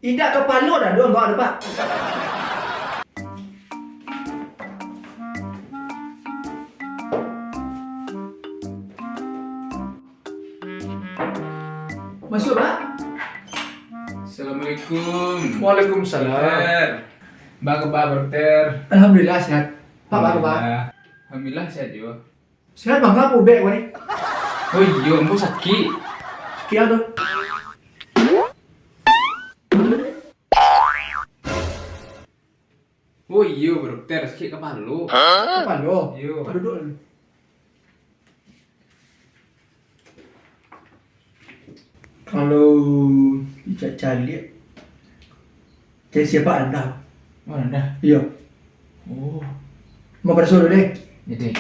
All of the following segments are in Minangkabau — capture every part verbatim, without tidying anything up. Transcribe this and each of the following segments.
Indak kapalo dah doh, Pak. Masuak, Pak. Assalamualaikum. Waalaikumsalam. Dokter. Baa kabar, Dokter? Alhamdulillah, sehat. Pak, baa kabar? Alhamdulillah. Alhamdulillah, sehat juo. Sehat, Bang. Apo ubek ko ni? Oh iyo, ambo sakik. Sakik apo tu? Oh iyo, Dokter, sakik kapalo. Kapalo? Iyo. Pak, duduak dulu. Kalau dicaliak-caliak, tensi Apak randah. Oh, randah? Iyo. Oh. Mau pareso dulu deh. Jadi.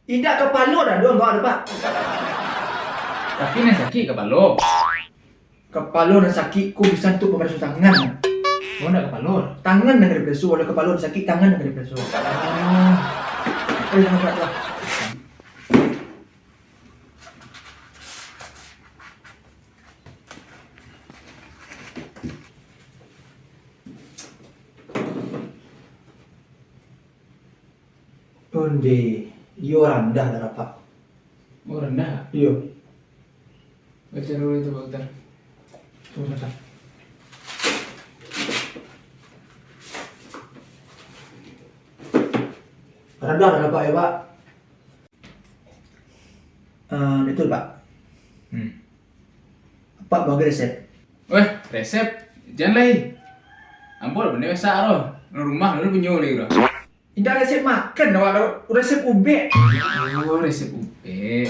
Indak kapalo dah doh, Pak. Tapi nan sakik kapalo. Kapalo nan sakik ko bisa untuak papareso tangan. Oh, ndak kapalo? Tangan nan ka dipareso, kalau kapalo nan sakik, tangan nan ka dipareso. Oh. Eh, jangan, Pak, Pak. Onde, iyo randah lah, Pak. Oh, randah? Iyo. Baco dulu itu, Pak Dokter. Tunggu sebentar. Randah lah, Pak, ya, Pak. Eh, betul, Pak. Hmm. Apak bao resep? Weh, resep? Jan lai. Ambo lah pandai masak tu. Rumah dulu punyo lai tu. Indak resep makan awak tu, resep ubek. Oh, resep ubek.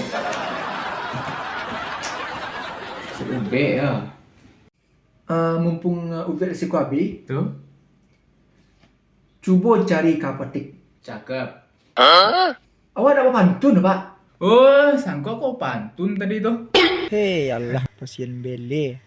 Resep ubek, yo. Eh, mumpung, eh, ubek resiko abih, tu? Cubo cari ka apotek. Cakep. Awak ndak bapantun, Pak? Oh, sangko ko pantun tadi tu. Hei, alah, pasien bele.